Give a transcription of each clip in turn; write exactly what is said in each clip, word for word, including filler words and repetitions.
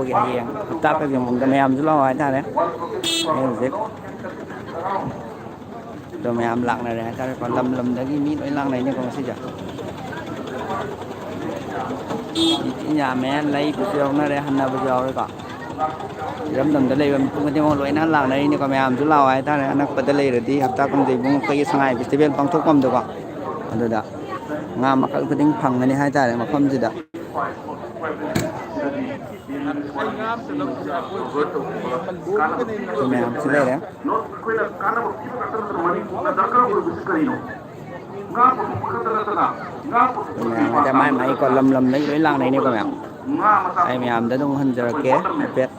ꯍꯌꯦꯡ ꯍꯞꯇꯥ ꯈꯔꯒꯤ ꯃꯇꯨꯡꯗ ꯃꯌꯥꯝꯁꯨ ꯂꯥꯛꯑꯣ ꯍꯥꯏꯇꯥꯔꯦ꯫ ꯑꯩ ꯍꯧꯖꯤꯛ ꯑꯗꯣ ꯃꯌꯥꯝ ꯂꯥꯛꯅꯔꯦ ꯍꯥꯏꯇꯥꯔꯦꯀꯣ, ꯂꯝ ꯂꯝꯗꯒꯤ ꯃꯤ ꯂꯣꯏ ꯂꯥꯛꯅꯩꯅꯦꯀꯣ ꯉꯁꯤꯁꯦ꯫ ꯃꯤ ꯊꯤꯅ ꯌꯥꯝꯃꯦ, ꯂꯩꯕꯁꯨ ꯌꯥꯎꯅꯔꯦ, ꯍꯟꯅꯕꯁꯨ ꯌꯥꯎꯔꯦꯀꯣ꯫ ꯏꯔꯝꯗꯝꯗ ꯂꯩꯕ ꯃꯤꯄꯨꯝ ꯈꯨꯗꯤꯡꯃꯛ ꯂꯣꯏꯅ ꯂꯥꯛꯅꯔꯤꯅꯤꯀꯣ, ꯃꯌꯥꯝꯁꯨ ꯂꯥꯛꯑꯣ ꯍꯥꯏꯇꯥꯔꯦ꯫ ꯑꯅꯛꯄꯗ ꯂꯩꯔꯗꯤ ꯍꯞꯇꯥ ꯀꯨꯝꯗ ꯏꯕꯨꯡ ꯑꯩꯈꯣꯏꯒꯤ ꯁꯉꯥꯏ ꯐꯦꯁꯇꯤꯚꯦꯜ ꯄꯥꯡꯊꯣꯛꯐꯝꯗꯀꯣ, ꯑꯗꯨꯗ ꯉꯥ ꯃꯈꯜ ꯈꯨꯗꯤꯡ ꯐꯪꯒꯅꯤ ꯍꯥꯏꯇꯥꯔꯦ ꯃꯐꯝꯁꯤꯗ꯫ ꯑꯩꯈꯣꯏ ꯃꯌꯥꯝꯁꯤ ꯂꯩꯔꯦ꯫ ꯑꯩꯈꯣꯏ ꯃꯌꯥꯝ ꯍꯥꯏꯗꯤ ꯃꯥꯏ ꯃꯥꯏꯀꯣ ꯂꯝ ꯂꯝꯗꯒꯤ ꯂꯣꯏ ꯂꯥꯛꯅꯩꯅꯦꯀꯣ ꯃꯌꯥꯝ꯫ ꯑꯩ ꯃꯌꯥꯝꯗ ꯑꯗꯨꯝ ꯍꯟꯖꯔꯛꯀꯦ ꯍꯥꯏꯐꯦꯠ꯫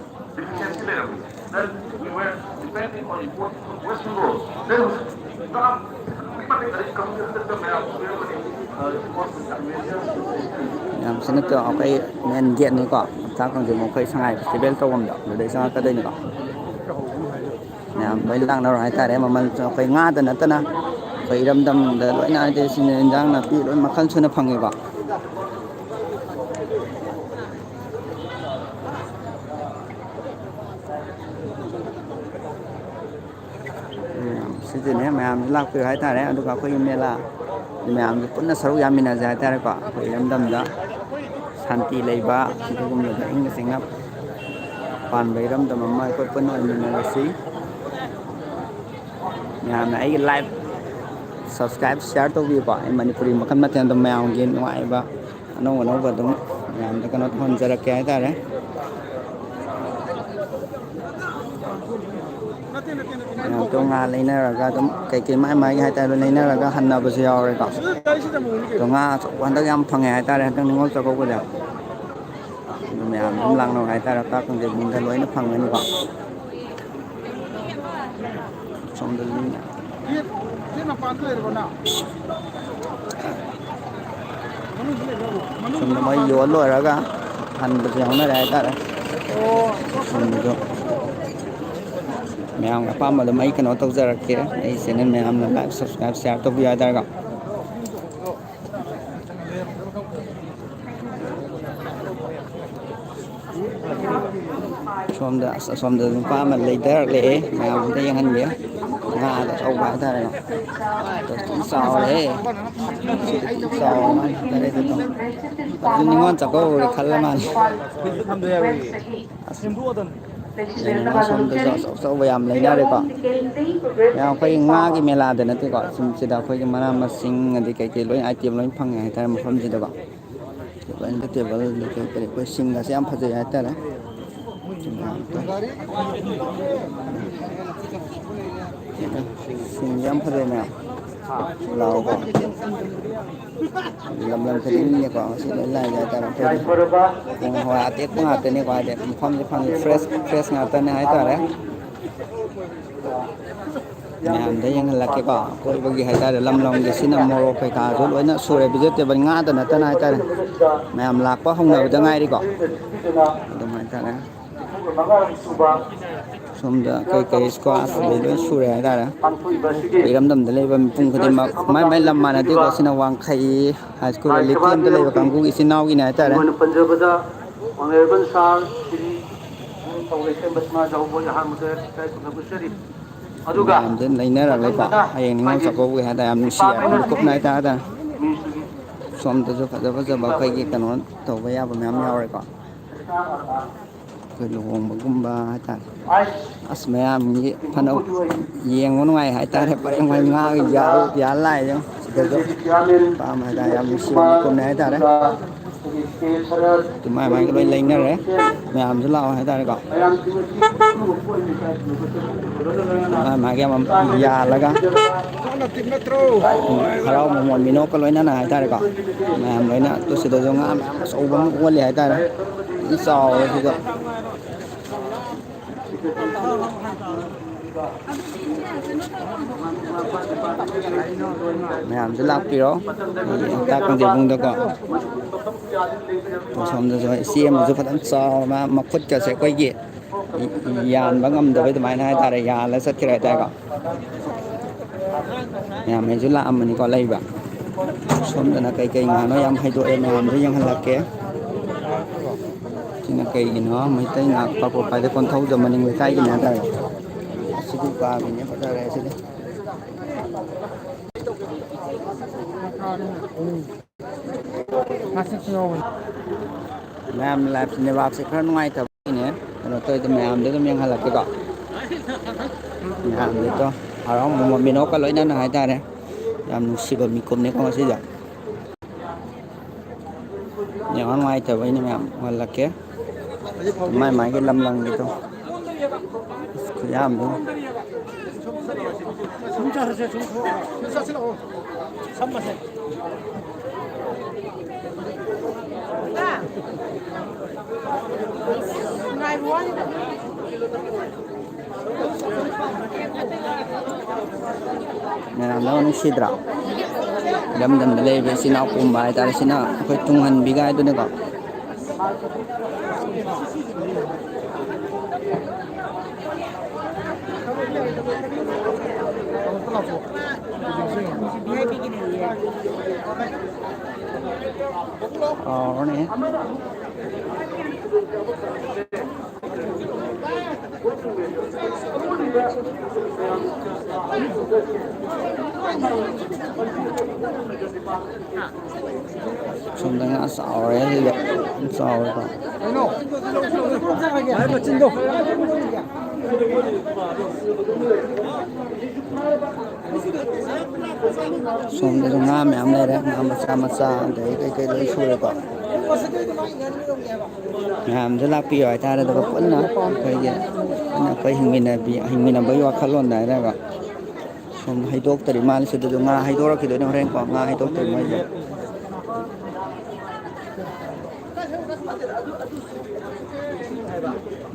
ꯌꯥꯝ ꯁꯤ ꯅꯠꯇꯦ, ꯑꯩꯈꯣꯏ ꯃꯦꯟ ꯒꯦꯠꯅꯤꯀꯣ, ꯍꯞꯇꯥ ꯈꯨꯗꯤꯡꯃꯛ ꯑꯩꯈꯣꯏ ꯁꯉꯥꯏ ꯐꯦꯁꯇꯤꯚꯦꯜ ꯇꯧꯐꯝꯗꯣ ꯑꯗꯨꯗꯩ ꯆꯪꯉꯛꯀꯗꯣꯏꯅꯤꯀꯣ꯫ ꯃꯌꯥꯝ ꯂꯣꯏ ꯂꯥꯛꯅꯔꯣ ꯍꯥꯏꯇꯥꯔꯦ꯫ ꯃꯃꯜꯁꯨ ꯑꯩꯈꯣꯏ ꯉꯥꯗ ꯅꯠꯇꯅ ꯑꯩꯈꯣꯏ ꯏꯔꯝꯗꯝꯗ ꯂꯣꯏꯅ ꯍꯥꯏꯗꯤ ꯁꯤꯅ ꯏꯟꯖꯥꯡ ꯅꯥꯄꯤ ꯂꯣꯏ ꯃꯈꯜ ꯁꯨꯅ ꯐꯪꯉꯤꯀꯣ꯫ ꯁꯤꯁꯤꯅꯦ ꯃꯌꯥꯝꯁꯨ ꯂꯥꯛꯄꯤꯌꯨ ꯍꯥꯏꯇꯥꯔꯦ꯫ ꯑꯗꯨꯒ ꯑꯩꯈꯣꯏꯒꯤ ꯃꯦꯂꯥ ꯃꯌꯥꯝꯁꯨ ꯄꯨꯟꯅ ꯁꯔꯨꯛ ꯌꯥꯃꯤꯟꯅꯁꯦ ꯍꯥꯏꯇꯥꯔꯦꯀꯣ꯫ ꯑꯩꯈꯣꯏ ꯏꯔꯝꯗꯝꯗ ꯁꯥꯟꯇꯤ ꯂꯩꯕ, ꯑꯗꯨꯒꯨꯝꯂꯕ ꯏꯪꯅ ꯆꯤꯛꯅ ꯄꯥꯟꯕ ꯏꯔꯝꯗꯝ ꯑꯃ ꯑꯩꯈꯣꯏ ꯄꯨꯟꯅ ꯑꯣꯏꯃꯤꯟꯅꯔꯁꯤ꯫ ꯃꯌꯥꯝꯅ ꯑꯩꯒꯤ live subscribe share ꯇꯧꯕꯤꯌꯨꯀꯣ꯫ ꯑꯩ ꯃꯅꯤꯄꯨꯔꯤ ꯃꯈꯜ ꯃꯊꯦꯜ ꯑꯗꯨꯝ ꯃꯌꯥꯝꯒꯤ ꯅꯨꯡꯉꯥꯏꯕ ꯑꯅꯧ ꯑꯅꯧꯕ ꯑꯗꯨꯝ ꯃꯌꯥꯝꯗ ꯀꯩꯅꯣ ꯇꯧꯍꯟꯖꯔꯛꯀꯦ ꯍꯥꯏꯇꯥꯔꯦ꯫ ꯃꯌꯥꯝꯗꯣ ꯉꯥ ꯂꯩꯅꯔꯒ ꯑꯗꯨꯝ ꯀꯩꯀꯩ ꯃꯥꯏ ꯃꯥꯏꯒꯤ ꯍꯥꯏꯇꯥꯔꯦ ꯂꯩꯅꯔꯒ ꯍꯟꯅꯕꯁꯨ ꯌꯥꯎꯔꯦꯀꯣ꯫ ꯑꯗꯣ ꯉꯥ ꯑꯆꯧꯕ ꯍꯟꯗꯛ ꯌꯥꯝ ꯐꯪꯉꯦ ꯍꯥꯏꯇꯥꯔꯦ, ꯍꯟꯗꯛ ꯅꯤꯉꯣꯜ ꯆꯥꯛꯀꯧꯕꯗ꯫ ꯑꯗꯨ ꯃꯌꯥꯝ ꯑꯗꯨꯝ ꯂꯥꯛꯅꯧ ꯍꯥꯏꯇꯥꯔꯦ, ꯍꯞꯇꯥ ꯀꯨꯟꯒꯤ ꯃꯅꯨꯡꯗ ꯂꯣꯏꯅ ꯐꯪꯒꯅꯤꯀꯣ꯫ ꯁꯣꯝꯗ ꯃꯤ ꯃꯌꯥꯝ꯫ ꯁꯣꯝꯗ ꯃꯣꯏ ꯌꯣꯜ ꯂꯣꯏꯔꯒ ꯍꯟꯕꯁꯨ ꯌꯥꯎꯅꯔꯦ ꯍꯥꯏꯇꯥꯔꯦ꯫ ꯁꯣꯝꯗꯁꯨ ꯃꯌꯥꯝꯒꯤ ꯑꯄꯥꯝꯕ ꯑꯗꯨꯝ ꯑꯩ ꯀꯩꯅꯣ ꯇꯧꯖꯔꯛꯀꯦ꯫ ꯑꯩ channel ꯃꯌꯥꯝꯅ like, subscribe, share ꯇꯧꯕꯤꯌꯨ ꯍꯥꯏꯇꯥꯔꯦꯀꯣ꯫ ꯁꯣꯝꯗ, ꯑꯁ, ꯑꯁꯣꯝꯗ ꯅꯨꯄꯥ ꯑꯃ ꯂꯩꯊꯔꯛꯂꯦ꯫ ꯃꯌꯥꯝ ꯑꯝꯇ ꯌꯦꯡꯍꯟꯒꯦ꯫ ꯉꯥꯗ ꯊꯧꯕ ꯍꯥꯏꯇꯥꯔꯦ꯫ ꯇꯣꯇꯤ ꯆꯥꯎꯔꯦ꯫ ꯁꯤꯗꯤ ꯆꯥꯎꯔ ꯃꯥꯜꯂꯦ꯫ ꯀꯗꯥꯏꯗꯅꯣ? ꯑꯗꯨ ꯅꯤꯉꯣꯜ ꯆꯥꯛꯀꯧꯕꯒꯤ ꯈꯜꯂ ꯃꯥꯜꯂꯦ꯫ ꯑꯁ, ꯌꯦꯡꯉꯣ, ꯑꯁꯣꯝꯗꯁꯨ ꯑꯆꯧ ꯑꯆꯧꯕ ꯌꯥꯝ ꯂꯩꯅꯔꯦꯀꯣ꯫ ꯃꯌꯥꯝ ꯑꯩꯈꯣꯏꯒꯤ ꯉꯥꯒꯤ ꯃꯦꯂꯥꯗ ꯅꯠꯇꯦꯀꯣ꯫ ꯁꯨꯝ ꯁꯤꯗ ꯑꯩꯈꯣꯏꯒꯤ ꯃꯅꯥ ꯃꯁꯤꯡ ꯑꯗꯩ ꯀꯩꯀꯩ ꯂꯣꯏ item ꯂꯣꯏ ꯐꯪꯉꯦ ꯍꯥꯏꯇꯥꯔꯦ ꯃꯐꯝꯁꯤꯗꯀꯣ꯫ ꯇꯦꯕꯜꯗ ꯇꯦꯕꯜ ꯑꯗꯩ ꯀꯔꯤ ꯀꯔꯤ ꯑꯩꯈꯣꯏ ꯁꯤꯡꯒꯁꯦ ꯌꯥꯝ ꯐꯖꯩ ꯍꯥꯏꯇꯥꯔꯦ꯫ ꯁꯤꯡꯁꯦ ꯌꯥꯝ ꯐꯖꯩ ꯃꯌꯥꯝ꯫ ꯂꯥꯎꯀꯣ꯫ ꯂꯝ ꯂꯝ ꯈꯨꯗꯤꯡꯒꯤꯅꯦꯀꯣ, ꯉꯁꯤ ꯂꯣꯏ ꯂꯥꯛꯏꯁꯦ ꯍꯥꯏꯇꯥꯔꯦ꯫ ꯑꯩꯈꯣꯏꯒꯤ ꯄꯣꯡ ꯍꯋꯥꯏ ꯑꯇꯦꯛꯄ ꯉꯥꯛꯇꯅꯦꯀꯣ, ꯍꯥꯏꯗꯤ ꯃꯐꯝꯁꯦ ꯐꯪꯉꯤ, fresh, fresh ꯉꯥꯛꯇꯅꯦ ꯍꯥꯏꯇꯥꯔꯦ꯫ ꯃꯌꯥꯝꯗ ꯌꯦꯡꯍꯜꯂꯛꯀꯦꯀꯣ, ꯀꯣꯏꯕꯒꯤ ꯍꯥꯏꯇꯥꯔꯦ, ꯂꯝ ꯂꯝꯒꯤ ꯁꯤꯅ ꯃꯣꯔꯣꯛ ꯀꯩꯀꯥꯁꯨ ꯂꯣꯏꯅ ꯁꯨꯔꯦ, vegetable ꯉꯥꯗ ꯅꯠꯇꯅ ꯍꯥꯏꯇꯥꯔꯦ꯫ ꯃꯌꯥꯝ ꯂꯥꯛꯄ ꯍꯧꯅꯕꯗ ꯉꯥꯏꯔꯤꯀꯣ꯫ ꯑꯗꯨꯝ ꯍꯥꯏꯇꯥꯔꯦ꯫ ꯁꯣꯝꯗ ꯀꯩ ꯀꯩ squash ꯂꯩ ꯂꯣꯏ ꯁꯨꯔꯦ ꯍꯥꯏꯇꯥꯔꯦ꯫ ꯏꯔꯝꯗꯝꯗ ꯂꯩꯕ ꯃꯤꯄꯨꯝ ꯈꯨꯗꯤꯡꯃꯛ ꯃꯥꯏ ꯃꯥꯏ ꯂꯝ ꯃꯥꯟꯅꯗꯦꯀꯣ꯫ ꯁꯤꯅ ꯋꯥꯡꯈꯩ ꯍꯥꯏ ꯁ꯭ꯀꯨꯜ ꯂꯤꯇꯤ ꯑꯃꯗ ꯂꯩꯕ ꯀꯥꯡꯕꯨꯒꯤ ꯏꯆꯤꯟ ꯏꯅꯥꯎꯒꯤꯅꯦ ꯍꯥꯏꯇꯥꯔꯦ꯫ ꯄꯟꯖꯕꯗ ꯃꯪꯂꯩꯔꯕꯟ ꯁꯥꯔ ꯁ꯭ꯔꯤ ꯊꯧꯂꯩꯁꯦꯝꯕ ꯁꯅꯥꯖꯥꯎꯕ ꯑꯍꯥꯟꯕꯗ ꯏꯀꯥꯏ ꯈꯨꯝꯅꯕ ꯎꯠꯆꯔꯤ꯫ ꯑꯗꯨꯒ ꯃꯌꯥꯝꯁꯦ ꯂꯩꯅꯔꯒꯀꯣ, ꯃꯊꯪꯗꯅ ꯍꯌꯦꯡ ꯅꯤꯉꯣꯜ ꯑꯩꯈꯣꯏꯒꯤ ꯆꯥꯛꯀꯧꯕꯒꯤ ꯍꯥꯏꯇꯥꯔꯦ, ꯌꯥꯝ ꯅꯨꯡꯁꯤ ꯌꯥꯏ, ꯃꯤꯀꯨꯞꯅ ꯍꯥꯏꯇꯥꯔꯦ꯫ ꯁꯣꯝꯗꯁꯨ ꯐꯖ ꯐꯖꯕ ꯑꯩꯈꯣꯏꯒꯤ ꯀꯩꯅꯣ ꯇꯧꯕ ꯌꯥꯕ ꯃꯌꯥꯝ ꯌꯥꯎꯔꯦꯀꯣ꯫ ꯑꯩꯈꯣꯏ ꯂꯨꯍꯣꯡꯕꯒꯨꯝꯕ ꯍꯥꯏꯇꯥꯔꯦ꯫ ꯑꯁ, ꯃꯌꯥꯝꯒꯤ ꯐꯅ ꯌꯦꯡꯕ ꯅꯨꯡꯉꯥꯏ ꯍꯥꯏꯇꯥꯔꯦ꯫ ꯄꯔꯦꯡ ꯄꯔꯦꯡ ꯉꯥꯒꯤ ꯌꯥꯜ-, ꯌꯥꯜ ꯂꯥꯛꯑꯦ ꯌꯦꯡꯉꯣ꯫ ꯁꯤꯗꯁꯨ ꯄꯥꯝꯃꯦ ꯍꯥꯏꯇꯥꯔꯦ꯫ ꯌꯥꯝ ꯅꯨꯡꯁꯤꯕ ꯃꯤꯀꯨꯞꯅꯦ ꯍꯥꯏꯇꯥꯔꯦ꯫ ꯑꯗꯨ ꯃꯥꯏ ꯃꯥꯏꯒ ꯂꯣꯏ ꯂꯩꯅꯔꯦ꯫ ꯃꯌꯥꯝꯁꯨ ꯂꯥꯛꯑꯣ ꯍꯥꯏꯇꯥꯔꯦꯀꯣ꯫ ꯃꯥꯏ ꯃꯥꯏꯒꯤ ꯑꯃꯃꯝ ꯌꯥꯜꯂꯒ ꯍꯔꯥꯎ ꯃꯃꯣꯟ ꯃꯤꯅꯣꯛꯀ ꯂꯣꯏꯅꯅ ꯍꯥꯏꯇꯥꯔꯦꯀꯣ꯫ ꯃꯌꯥꯝ ꯂꯣꯏꯅ ꯑꯗꯨ ꯁꯤꯗꯁꯨ ꯉꯥ ꯃꯌꯥꯝ ꯑꯆꯧꯕ ꯑꯃ ꯑꯣꯜꯂꯤ ꯍꯥꯏꯇꯥꯔꯦ꯫ ꯐꯖꯅ ꯆꯥꯎꯔꯦ ꯁꯤꯗ꯫ ꯃꯌꯥꯝꯁꯨ ꯂꯥꯛꯄꯤꯔꯣ꯫ ꯍꯦꯟꯇꯥꯛ ꯀꯥꯡꯖꯩꯕꯨꯡꯗꯀꯣ꯫ ꯑꯁꯣꯝꯗꯁꯨ ꯏꯆꯦ ꯑꯃꯁꯨ ꯐꯖꯅ ꯆꯥꯎꯔ, ꯃꯥ ꯃꯈꯨꯠꯀꯁꯦ ꯑꯩꯈꯣꯏꯒꯤ ꯌꯥꯟꯕ ꯉꯝꯗꯕꯩ ꯑꯗꯨꯃꯥꯏꯅ ꯍꯥꯏꯇꯥꯔꯦ, ꯌꯥꯜꯂ ꯆꯠꯈ꯭ꯔꯦ ꯍꯥꯏꯇꯥꯔꯦꯀꯣ꯫ ꯃꯌꯥꯝ ꯍꯩꯁꯨ ꯂꯥꯛꯑꯝꯕꯅꯤꯀꯣ ꯂꯩꯕ꯫ ꯁꯣꯝꯗꯅ ꯀꯩꯀꯩ ꯉꯥꯅꯣ ꯌꯥꯝ ꯍꯩꯗꯣꯛꯑꯦ, ꯃꯌꯥꯝꯗ ꯌꯦꯡꯍꯜꯂꯛꯀꯦ꯫ ꯁꯤꯅ ꯀꯩꯒꯤꯅꯣ ꯃꯩꯇꯩ ꯉꯥꯛꯄ ꯄ꯭ꯔꯣꯐꯥꯏꯜꯗ ꯀꯣꯟꯊꯧꯖꯝ ꯃꯅꯤꯡ ꯂꯩꯀꯥꯏꯒꯤꯅꯦ ꯍꯥꯏꯇꯥꯔꯦ꯫ ꯑꯁꯤꯗꯤ ꯀꯥꯕꯤꯅꯦ, ꯐꯖꯔꯦ ꯑꯁꯤꯗꯤ꯫ ꯃꯌꯥꯝ ꯂꯥꯏꯐ ꯅꯦꯠꯋꯥꯛꯁꯦ ꯈꯔ ꯅꯨꯡꯉꯥꯏꯇꯕꯒꯤꯅꯦ ꯀꯩꯅꯣ ꯇꯧꯔꯤꯗꯣ, ꯃꯌꯥꯝꯗ ꯑꯗꯨꯝ ꯌꯦꯡꯍꯜꯂꯛꯀꯦꯀꯣ꯫ ꯃꯌꯥꯝꯗꯣ ꯍꯔꯥꯎ ꯃꯃꯣꯟ ꯃꯤꯅꯣꯛꯀ ꯂꯣꯏꯅꯅ ꯍꯥꯏꯇꯥꯔꯦ꯫ ꯌꯥꯝ ꯅꯨꯡꯁꯤꯕ ꯃꯤꯀꯨꯞꯅꯤꯀꯣ ꯉꯁꯤꯁꯦ꯫ ꯅꯦꯠꯋꯥꯛ ꯅꯨꯡꯉꯥꯏꯇꯕꯩꯅꯦ ꯃꯌꯥꯝ, ꯎꯍꯜꯂꯛꯀꯦ꯫ ꯃꯥꯏ ꯃꯥꯏꯒꯤ ꯂꯝ ꯂꯝꯒꯤꯗꯣ꯫ ꯑꯁ, ꯈꯨꯌꯥꯝꯗꯣ꯫ ꯃꯌꯥꯝꯅ ꯅꯨꯡꯁꯤꯗ꯭ꯔꯥ? ꯏꯔꯝꯗꯝꯗ ꯂꯩꯔꯤꯕ ꯏꯆꯤꯟ ꯏꯅꯥꯎ ꯄꯨꯝꯕ ꯍꯥꯏꯇꯥꯔꯦ꯫ ꯁꯤꯅ ꯑꯩꯈꯣꯏ ꯇꯨꯡꯍꯟꯕꯤꯒ ꯍꯥꯏꯗꯨꯅꯤꯀꯣ꯫ ꯀꯥꯎꯔꯅꯤ꯫ ꯁꯣꯝꯗ ꯉꯥ ꯆꯥꯎꯔꯦ, ꯁꯤꯗ ꯌꯥꯝ ꯆꯥꯎꯔꯦꯀꯣ꯫ ꯁꯣꯝꯗꯁꯨ ꯉꯥ ꯃꯌꯥꯝ ꯂꯩꯔꯦ, ꯉꯥ ꯃꯆꯥ ꯃꯆꯥ ꯑꯗꯩ ꯀꯩꯀꯩ ꯂꯣꯏ ꯁꯨꯔꯦꯀꯣ꯫ ꯃꯌꯥꯝꯁꯨ ꯂꯥꯛꯄꯤꯌꯨ ꯍꯥꯏꯇꯥꯔꯦ, ꯑꯗꯨꯒ ꯄꯨꯟꯅ ꯑꯩꯈꯣꯏꯒꯤ, ꯄꯨꯟꯅ ꯑꯩꯈꯣꯏ ꯍꯤꯡꯃꯤꯟꯅꯕꯤ-, ꯍꯤꯡꯃꯤꯟꯅꯕꯒꯤ ꯋꯥꯈꯜꯂꯣꯟꯗ ꯍꯥꯏꯔꯒ꯫ ꯁꯣꯝꯗ ꯍꯩꯗꯣꯛꯇꯔꯤ ꯃꯥꯜꯂꯦ꯫ ꯁꯤꯗꯁꯨ ꯉꯥ ꯍꯩꯗꯣꯔꯛꯈꯤꯗꯣꯏꯅꯦ ꯍꯣꯔꯦꯟꯀꯣ, ꯉꯥ ꯍꯩꯗꯣꯛꯇꯔꯤ ꯃꯣꯏꯁꯦ꯫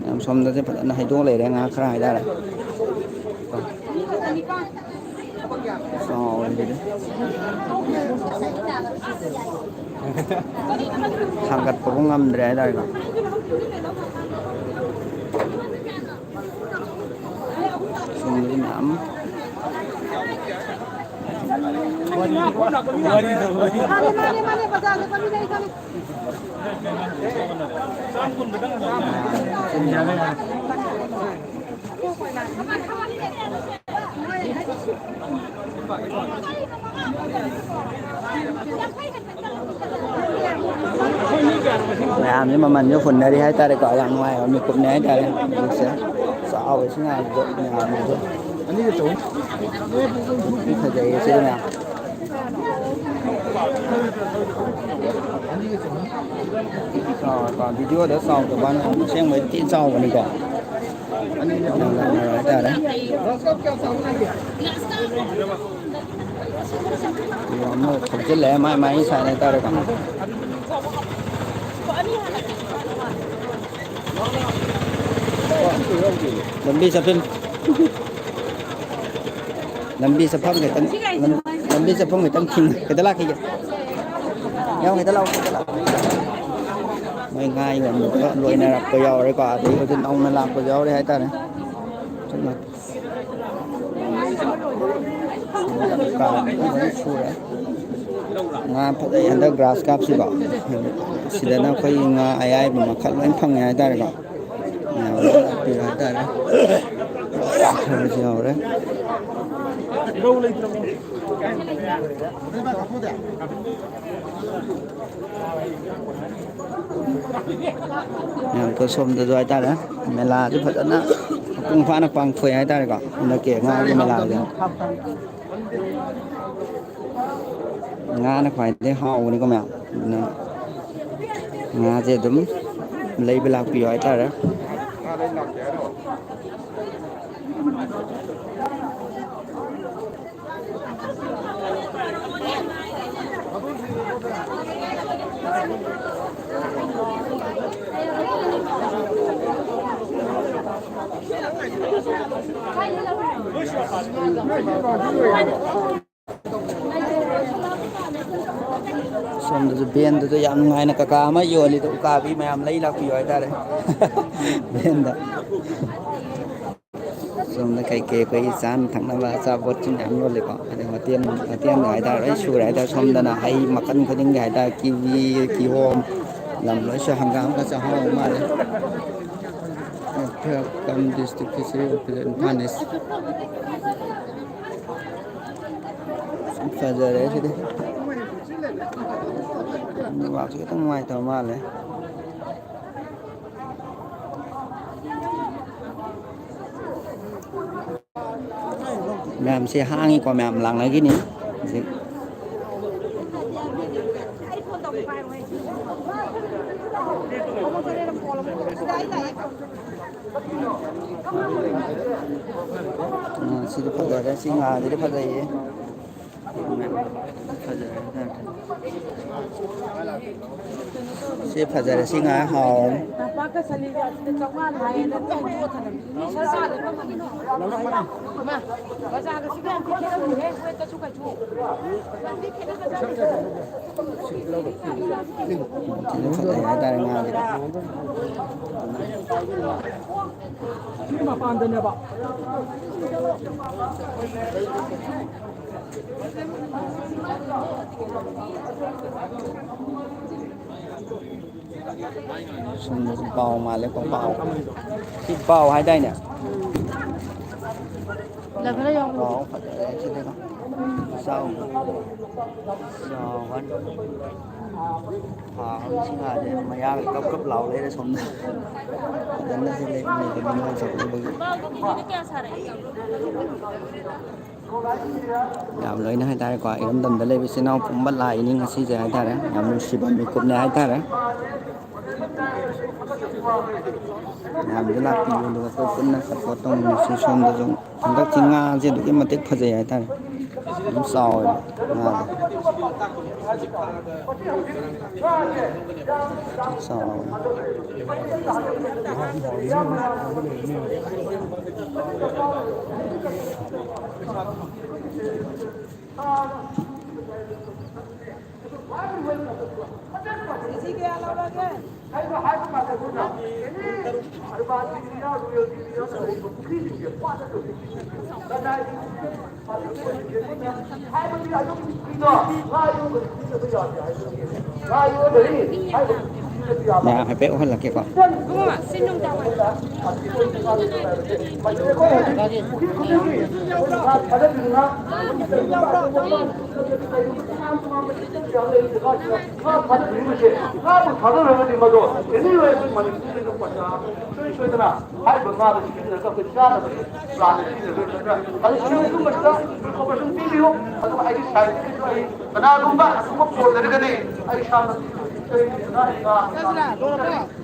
ꯃꯌꯥꯝ ꯁꯣꯝꯗꯁꯦ ꯐꯖꯅ ꯍꯩꯗꯣꯛ ꯂꯩꯔꯦ, ꯉꯥ ꯈꯔ ꯍꯥꯏꯇꯥꯔꯦ꯫ ꯆꯥꯎꯔꯦ ꯁꯤꯗꯤ꯫ ꯊꯥꯡꯒꯠꯄꯕꯨ ꯉꯝꯗ꯭ꯔꯦ ꯍꯥꯏꯇꯥꯔꯦꯀꯣ꯫ ꯁꯣꯝꯗꯗꯤ ꯃꯌꯥꯝ꯫ ꯃꯥꯅꯦ, ꯃꯥꯅꯦ, ꯃꯥꯅꯦ, ꯕꯖꯥꯔꯗ ꯐꯝꯃꯤꯟꯅꯩ, ꯈꯪꯉꯦ꯫ ꯃꯌꯥꯝꯁꯦ ꯃꯃꯜꯁꯨ ꯍꯨꯟꯅꯔꯤ ꯍꯥꯏꯇꯥꯔꯦꯀꯣ꯫ ꯌꯥꯝ ꯅꯨꯡꯉꯥꯏꯕ ꯃꯤꯀꯨꯞꯅꯤ ꯍꯥꯏꯇꯥꯔꯦ ꯍꯧꯖꯤꯛꯁꯦ꯫ ꯆꯥꯎꯋꯦ ꯁꯤ ꯉꯥꯁꯤꯁꯨ, ꯃꯌꯥꯝꯁꯤꯁꯨ꯫ ꯐꯖꯩꯌꯦ ꯁꯤꯗ ꯃꯌꯥꯝ꯫ ꯆꯥꯎꯔꯦꯀꯣ, ꯚꯤꯗꯤꯑꯣꯗ ꯆꯥꯎꯗꯕ ꯋꯥꯅꯤ, ꯑꯁꯦꯡꯕꯩꯗꯤ ꯊꯤ ꯆꯥꯎꯕꯅꯤꯀꯣ꯫ ꯌꯥꯝ ꯂꯥꯛꯅꯔꯦ ꯍꯥꯏꯇꯥꯔꯦ꯫ ꯑꯃꯨꯛ ꯊꯧꯖꯤꯜꯂꯛꯑꯦ ꯃꯥꯏ ꯃꯥꯏ ꯁꯥꯏꯠ ꯍꯥꯏꯇꯥꯔꯦꯀꯣ꯫ ꯂꯝꯕꯤ ꯆꯠꯐꯝ, ꯂꯝꯕꯤ ꯆꯠꯐꯝ ꯈꯤꯇꯪ, ꯂꯝꯕꯤ ꯆꯠꯐꯝ ꯈꯤꯇꯪ ꯊꯤꯡꯉꯤ꯫ ꯈꯤꯇ ꯂꯥꯛꯈꯤꯒꯦ꯫ ꯌꯥꯝ ꯈꯤꯇ ꯂꯥꯛꯑꯣ, ꯈꯤꯇ ꯂꯥꯛꯑꯣ꯫ ꯃꯣꯏ ꯉꯥ ꯌꯣꯟꯕꯗꯣ ꯂꯣꯏꯅꯔꯛꯄ ꯌꯥꯎꯔꯦꯀꯣ꯫ ꯑꯗꯩ ꯍꯧꯖꯤꯛ ꯅꯧꯅ ꯂꯥꯛꯄꯁꯨ ꯌꯥꯎꯔꯦ ꯍꯥꯏꯇꯥꯔꯦ꯫ ꯁꯨꯔꯦ꯫ ꯉꯥ ꯐꯖꯩ ꯍꯟꯗꯛ ꯒ꯭ꯔꯥꯁ ꯀꯥꯞꯁꯤꯀꯣ꯫ ꯁꯤꯗꯅ ꯑꯩꯈꯣꯏꯒꯤ ꯉꯥ ꯑꯌꯥꯏꯕ ꯃꯈꯜ ꯂꯣꯏ ꯐꯪꯉꯦ ꯍꯥꯏꯇꯥꯔꯦꯀꯣ꯫ ꯃꯌꯥꯝ ꯂꯣꯏ ꯂꯥꯛꯄꯤꯔꯣ ꯍꯥꯏꯇꯥꯔꯦ꯫ ꯌꯥꯎꯔꯦ꯫ ꯃꯌꯥꯝ ꯑꯩꯈꯣꯏ ꯁꯣꯝꯗꯁꯨ ꯍꯥꯏꯇꯥꯔꯦ, ꯃꯦꯂꯥꯁꯦ ꯐꯖꯅ ꯃꯄꯨꯡ ꯐꯥꯅ ꯄꯥꯡꯊꯣꯛꯑꯦ ꯍꯥꯏꯇꯥꯔꯦꯀꯣ, ꯍꯟꯗꯛꯀꯤ ꯉꯥꯒꯤ ꯃꯦꯂꯥꯁꯦ꯫ ꯉꯥꯅ ꯈ꯭ꯋꯥꯏꯗꯒꯤ ꯍꯥꯎꯕꯅꯤꯀꯣ ꯃꯌꯥꯝ, ꯑꯗꯨꯅ ꯉꯥꯁꯦ ꯑꯗꯨꯝ ꯂꯩꯕ ꯂꯥꯛꯄꯤꯌꯨ ꯍꯥꯏꯇꯥꯔꯦ꯫ ꯁꯣꯝꯗꯁꯨ ꯚꯦꯟꯗꯨꯗ ꯌꯥꯝ ꯅꯨꯡꯉꯥꯏꯅ ꯀꯀꯥ ꯑꯃ ꯌꯣꯜꯂꯤꯗꯣ, ꯎꯀꯥꯕꯤ ꯃꯌꯥꯝ ꯂꯩ ꯂꯥꯛꯄꯤꯌꯨ ꯍꯥꯏꯇꯥꯔꯦ꯫ ꯚꯦꯟꯗ ꯁꯣꯝꯗ ꯀꯩꯀꯩ ꯑꯩꯈꯣꯏꯒꯤ ꯆꯥꯅ ꯊꯛꯅꯕ ꯑꯆꯥꯄꯣꯠꯁꯤꯡ ꯃꯌꯥꯝ ꯌꯣꯜꯂꯤꯀꯣ꯫ ꯑꯗꯩ ꯍꯣꯇꯦꯜ, ꯍꯣꯇꯦꯜꯗ ꯍꯥꯏꯇꯥꯔꯦ ꯂꯣꯏ ꯁꯨꯔꯦ ꯍꯥꯏꯇꯥꯔꯦ꯫ ꯁꯣꯝꯗꯅ ꯍꯩ ꯃꯈꯜ ꯈꯨꯗꯤꯡꯒꯤ ꯍꯥꯏꯇꯥꯔꯦ, ꯀꯤꯋꯤ, ꯀꯤꯍꯣꯝ, ꯂꯝ ꯂꯣꯏꯁꯨ ꯍꯪꯒꯥꯝꯒ ꯆꯥꯍꯧꯕ ꯃꯥꯜꯂꯦ꯫ Welcome district fishery officer Imphal ꯏꯁ꯫ ꯐꯖꯔꯦ ꯁꯤꯗꯤ꯫ ꯅꯦꯠꯋꯥꯛꯁꯦ ꯈꯤꯇꯪ ꯅꯨꯡꯉꯥꯏꯇꯕ ꯃꯥꯜꯂꯦ꯫ ꯃꯌꯥꯝꯁꯦ ꯍꯥꯡꯉꯤꯀꯣ, ꯃꯌꯥꯝ ꯂꯥꯡꯅꯈꯤꯅꯤ ꯍꯧꯖꯤꯛ꯫ ꯑ, ꯁꯤꯗꯤ ꯐꯖꯔꯦ, ꯁꯤ ꯉꯥꯁꯤꯗꯤ ꯐꯖꯩꯌꯦ꯫ ꯐꯖꯔꯦ ꯍꯥꯏꯇꯥꯔꯦ꯫ ꯁꯤ ꯐꯖꯔꯦ, ꯁꯤ ꯉꯥ ꯍꯥꯎꯔꯅꯤ꯫ ꯇꯝꯄꯥꯛꯀ ꯁꯂꯤꯒ ꯑꯁꯤꯗ ꯆꯥꯝꯃꯉꯥ ꯍꯥꯏꯌꯦ, ꯅꯪ ꯌꯣꯠꯊꯔꯝꯃꯤ꯫ ꯃꯤ ꯁꯔꯀꯥꯔꯗ ꯐꯝꯃꯒꯤꯅꯣ꯫ ꯏꯃꯥ, ꯕꯖꯥꯔꯒ ꯁꯤꯒ ꯌꯥꯝ ꯈꯦꯠꯅꯔꯝꯃꯤꯍꯦ, ꯋꯦꯠꯇꯁꯨ ꯀꯩꯁꯨ꯫ ꯁꯤꯅ ꯐꯖꯩ ꯍꯥꯏꯇꯥꯔꯦ ꯉꯥꯁꯦ꯫ ꯁꯤ ꯃꯄꯥꯟꯗꯅꯦꯕ꯫ ꯁꯣꯝꯗꯁꯨ ꯄꯥꯎ ꯃꯥꯜꯂꯦꯀꯣ, ꯄꯥꯎ꯫ ꯁꯤ ꯄꯥꯎ ꯍꯥꯏꯗꯥꯏꯅꯦ? ꯂꯩꯈꯠꯂ ꯌꯥꯎꯕꯅꯦ꯫ ꯄꯥꯎ ꯐꯖꯔꯦ ꯁꯤꯗꯤꯀꯣ꯫ ꯆꯥꯎ꯫ ꯆꯥꯎ꯫ ꯍꯥꯎ, ꯁꯤ ꯉꯥꯁꯦ ꯃꯌꯥꯒ ꯀꯞ ꯀꯞ ꯂꯥꯎ ꯂꯩꯔꯦ ꯁꯣꯝꯗ꯫ ꯐꯖꯅ ꯁꯤ ꯂꯩꯕꯅꯦ, ꯅꯤꯉꯣꯜ ꯆꯥꯛꯀꯧꯕꯒꯤ꯫ ꯌꯥꯝ ꯂꯣꯏꯅ ꯍꯥꯏꯇꯥꯔꯦꯀꯣ, ꯏꯔꯝꯗꯝꯗ ꯂꯩꯕ ꯏꯆꯤꯜ ꯏꯅꯥꯎ ꯄꯨꯝꯕ ꯂꯥꯛꯏꯅꯤ ꯉꯁꯤꯁꯦ ꯍꯥꯏꯇꯥꯔꯦ꯫ ꯌꯥꯝ ꯅꯨꯡꯁꯤꯕ ꯃꯤꯀꯨꯞꯅꯦ ꯍꯥꯏꯇꯥꯔꯦ꯫ ꯃꯌꯥꯝꯁꯨ ꯂꯥꯛꯄꯤꯌꯨ, ꯑꯗꯨꯒ ꯑꯩꯈꯣꯏ ꯄꯨꯟꯅ ꯁꯞꯄꯣꯔꯠ ꯇꯧꯃꯤꯟꯅꯁꯤ꯫ ꯁꯣꯝꯗꯁꯨ ꯍꯟꯗꯛꯇꯤ ꯉꯥꯁꯦ ꯑꯗꯨꯛꯀꯤ ꯃꯇꯤꯛ ꯐꯖꯩ ꯍꯥꯏꯇꯥꯔꯦ꯫ ꯑꯗꯨꯝ ꯆꯥꯎꯋꯦꯕ ꯉꯥꯗꯣ꯫ ꯆꯥꯎꯋꯦ꯫ ꯀꯦꯖꯤ ꯀꯌꯥ ꯂꯧꯔꯒꯦ? ꯃꯌꯥꯝ ꯍꯥꯏꯐꯦꯠ ꯎꯍꯜꯂꯛꯀꯦꯀꯣ꯫ ꯉꯥ ꯊꯥꯗꯕꯤꯔꯤꯕꯁꯦ, ꯉꯥꯕꯨ ꯊꯥꯗꯔꯒꯗꯤ ꯃꯗꯣ ꯑꯦꯅꯤ ꯋꯦ ꯑꯩꯈꯣꯏ ꯃꯅꯤꯄꯨꯔꯁꯤꯗ ꯄꯩꯁꯥ ꯁꯨꯡꯁꯣꯏ ꯁꯣꯏꯗꯅ ꯍꯥꯏꯔꯤꯕ ꯉꯥꯗꯣ ꯁꯤꯖꯤꯟꯅꯔꯒ ꯑꯩꯈꯣꯏ ꯆꯥꯅꯕꯒꯤ ꯄ꯭ꯂꯥꯟ ꯁꯤꯖꯤꯟꯅꯗꯣꯏꯅꯦ꯫ ꯑꯗꯨ ꯁꯤꯒꯨꯝꯕꯁꯤꯗ ꯏꯟꯐꯣꯔꯃꯦꯁꯟ ꯄꯤꯕꯤꯌꯨ꯫ ꯑꯗꯨꯒ ꯑꯩꯒꯤ ꯁꯥꯏꯠꯇꯒꯤꯁꯨ ꯑꯩ ꯀꯅꯥꯒꯨꯝꯕ ꯑꯗꯨꯒꯨꯝꯕ ꯄꯣꯠ ꯂꯩꯔꯒꯗꯤ ꯑꯩ ꯏꯁꯥꯃꯛ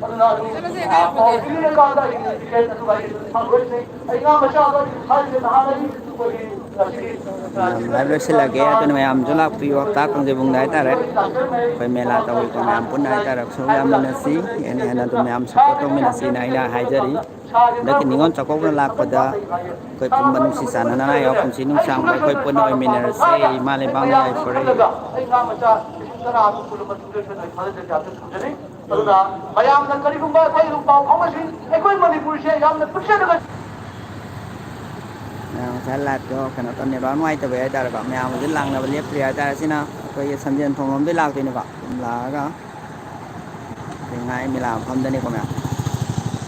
ꯑꯗꯨꯅ ꯑꯗꯨꯝ, ꯑ, ꯄꯥꯎ ꯄꯤꯕꯤꯔꯀꯥꯟꯗ ꯑꯩ ꯇꯤꯀꯦꯠ ꯑꯗꯨꯒ ꯑꯩ ꯐꯪꯂꯣꯏꯁꯦ꯫ ꯑꯩ ꯉꯥ ꯃꯆꯥꯗꯣ ꯑꯩ ꯍꯥꯏꯔꯤꯁꯦ ꯅꯍꯥꯟ ꯑꯩ ꯑꯩꯈꯣꯏꯒꯤ ꯉꯁꯤꯒꯤ, ꯑ, ꯂꯥꯏꯚ ꯂꯣꯏꯁꯤꯜꯂꯒꯦ꯫ ꯑꯗꯨꯅ ꯃꯌꯥꯝꯁꯨ ꯂꯥꯛꯄꯤꯌꯨ ꯍꯞꯇꯥ ꯀꯥꯡꯖꯩꯕꯨꯡꯗ ꯍꯥꯏꯇꯥꯔꯦ꯫ ꯑꯩꯈꯣꯏ ꯃꯦꯂꯥ ꯇꯧꯔꯤꯕ ꯃꯌꯥꯝ ꯄꯨꯟꯅ ꯍꯥꯏꯇꯥꯔꯦ꯫ ꯁꯔꯨꯛ ꯌꯥꯃꯤꯟꯅꯁꯤ, ꯍꯦꯟꯅ ꯍꯦꯟꯅ ꯑꯗꯨꯝ ꯃꯌꯥꯝ ꯁꯞꯄꯣꯔꯠ ꯇꯧꯃꯤꯟꯅꯁꯤꯅ ꯑꯩꯅ ꯍꯥꯏꯖꯔꯤ꯫ ꯍꯟꯗꯛꯀꯤ ꯅꯤꯉꯣꯜ ꯆꯥꯛꯀꯧꯕ ꯂꯥꯛꯄꯗ ꯑꯩꯈꯣꯏ ꯄꯨꯝꯕ ꯅꯨꯡꯁꯤ ꯆꯥꯟꯅꯅ ꯌꯥꯎ ꯄꯨꯟꯁꯤ ꯅꯨꯡꯁꯥꯡꯕ ꯑꯩꯈꯣꯏ ꯄꯨꯟꯅ ꯑꯣꯏꯃꯤꯟꯅꯔꯁꯦ꯫ ꯏꯃꯥ ꯂꯩꯕꯥꯛꯅ ꯌꯥꯏꯐꯔꯦ꯫ ꯑꯗꯨꯅ ꯃꯌꯥꯝꯅ ꯀꯔꯤꯒꯨꯝꯕ ꯑꯩꯈꯣꯏ ꯄꯥꯎ ꯐꯥꯎꯅꯁꯤ꯫ ꯑꯩꯈꯣꯏ ꯃꯅꯤꯄꯨꯔꯁꯦ ꯌꯥꯝꯅ ꯄꯤꯛꯆꯗꯕ ꯃꯌꯥꯝ ꯉꯁꯥꯏ ꯂꯥꯏꯚꯇꯣ ꯀꯩꯅꯣ ꯇꯧ, ꯅꯦꯠꯋꯥꯛ ꯅꯨꯡꯉꯥꯏꯇꯕ ꯍꯥꯏꯇꯥꯔꯦꯀꯣ꯫ ꯃꯌꯥꯝ ꯍꯧꯖꯤꯛ ꯂꯥꯡꯅꯕ ꯂꯦꯞꯇ꯭ꯔꯤ ꯍꯥꯏꯇꯥꯔꯦ꯫ ꯁꯤꯅ ꯑꯩꯈꯣꯏꯒꯤ ꯁꯟꯖꯦꯟ ꯊꯣꯡ ꯂꯣꯝꯗꯒꯤ ꯂꯥꯛꯇꯣꯏꯅꯤꯀꯣ꯫ ꯁꯨꯝ ꯂꯥꯛꯑꯒ ꯑꯩꯈꯣꯏ ꯉꯥꯏ ꯃꯦꯂꯥ ꯃꯐꯝꯗꯅꯤꯀꯣ ꯃꯌꯥꯝ꯫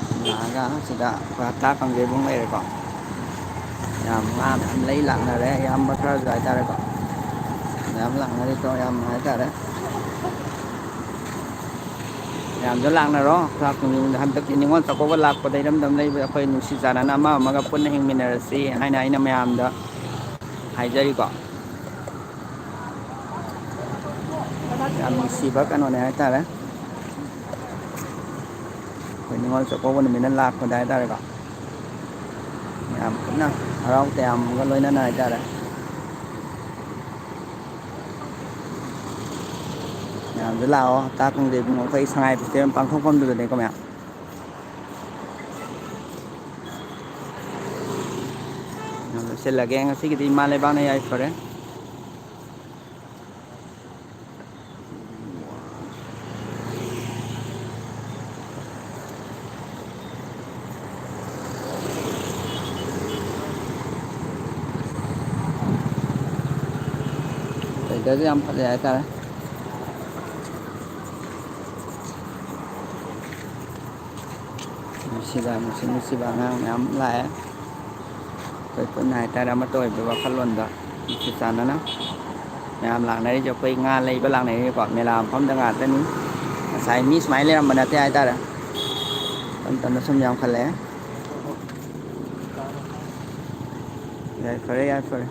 ꯁꯨꯝ ꯂꯥꯛꯑꯒ ꯁꯤꯗ ꯑꯩꯈꯣꯏ ꯍꯞꯇꯥ ꯀꯥꯡꯖꯩꯕꯨꯡ ꯂꯩꯔꯦꯀꯣ꯫ ꯌꯥꯝ ꯉꯥ ꯃꯌꯥꯝ ꯂꯩ ꯂꯥꯛꯅꯔꯦ, ꯑꯌꯥꯝꯕ ꯈꯔꯁꯨ ꯍꯥꯏꯇꯥꯔꯦꯀꯣ꯫ ꯃꯌꯥꯝ ꯂꯥꯛꯅꯔꯤꯗꯣ ꯌꯥꯝ ꯍꯥꯏꯇꯥꯔꯦ꯫ ꯃꯌꯥꯝꯁꯨ ꯂꯥꯛꯅꯔꯣ꯫ ꯈꯨꯔꯥꯛ ꯈꯨꯟꯖꯤꯡꯗ ꯍꯟꯗꯛꯀꯤ ꯅꯤꯉꯣꯜ ꯆꯥꯛꯀꯧꯕ ꯂꯥꯛꯄꯗ ꯏꯔꯝꯗꯝ ꯂꯩꯕꯗ ꯑꯩꯈꯣꯏ ꯅꯨꯡꯁꯤ ꯆꯥꯟꯅꯅ ꯑꯃ ꯑꯃꯒ ꯄꯨꯟꯅ ꯍꯤꯡꯃꯤꯟꯅꯔꯁꯤ ꯍꯥꯏꯅ ꯑꯩꯅ ꯃꯌꯥꯝꯗ ꯍꯥꯏꯖꯔꯤꯀꯣ꯫ ꯌꯥꯝ ꯅꯨꯡꯁꯤꯕ ꯀꯩꯅꯣꯅꯦ ꯍꯥꯏꯇꯥꯔꯦ꯫ ꯑꯩꯈꯣꯏ ꯅꯤꯉꯣꯜ ꯆꯥꯛꯀꯧꯕ ꯅꯨꯃꯤꯠꯅ ꯂꯥꯛꯄꯗ ꯍꯥꯏꯇꯥꯔꯦꯀꯣ꯫ ꯌꯥꯝ ꯄꯨꯟꯅ ꯍꯔꯥꯎ ꯇꯌꯥꯝꯕꯒ ꯂꯣꯏꯅꯅ ꯍꯥꯏꯇꯥꯔꯦ꯫ ꯃꯌꯥꯝꯁꯨ ꯂꯥꯛꯑꯣ꯫ ꯍꯞꯇꯥ ꯀꯥꯡꯖꯩꯕꯨꯡ ꯑꯩꯈꯣꯏ ꯁꯉꯥꯏ ꯐꯦꯁꯇꯤꯚꯦꯜ ꯄꯥꯡꯊꯣꯛꯐꯝꯗꯨꯗꯅꯦꯀꯣ ꯃꯌꯥꯝ꯫ ꯂꯣꯏꯁꯤꯜꯂꯒꯦ ꯉꯁꯤꯒꯤꯗꯤ꯫ ꯏꯃꯥ ꯂꯩꯕꯥꯛꯅ ꯌꯥꯏꯐꯔꯦ꯫ Weatherꯁꯦ ꯌꯥꯝ ꯐꯖꯩ ꯍꯥꯏꯇꯥꯔꯦ꯫ ꯁꯤꯗ ꯅꯨꯡꯁꯤ ꯅꯨꯡꯁꯤꯕ ꯑꯉꯥꯡ ꯃꯌꯥꯝ ꯂꯥꯛꯑꯦ꯫ ꯑꯩꯈꯣꯏ ꯄꯨꯟꯅ ꯍꯥꯏꯇꯥꯔꯦ, ꯑꯃꯠꯇ ꯑꯣꯏꯕ ꯋꯥꯈꯜꯂꯣꯟꯗ ꯅꯨꯡꯁꯤ ꯆꯥꯟꯅꯅ ꯃꯌꯥꯝ ꯂꯥꯛꯅꯔꯤꯁꯦ꯫ ꯑꯩꯈꯣꯏ ꯉꯥ ꯂꯩꯕ ꯂꯥꯛꯅꯔꯤꯀꯣ, ꯃꯦꯂꯥ ꯃꯐꯝꯗ ꯉꯥꯛꯇꯅꯤ꯫ ꯉꯁꯥꯏ ꯃꯤ ꯁꯨꯃꯥꯏꯅ ꯂꯩꯔꯝꯕ ꯅꯠꯇꯦ ꯍꯥꯏꯇꯥꯔꯦ, ꯇꯞ ꯇꯞꯅ ꯁꯨꯝ ꯌꯥꯝꯈꯠꯂꯛꯑꯦ꯫ ꯌꯥꯏꯐꯔꯦ, ꯌꯥꯏꯐꯔꯦ꯫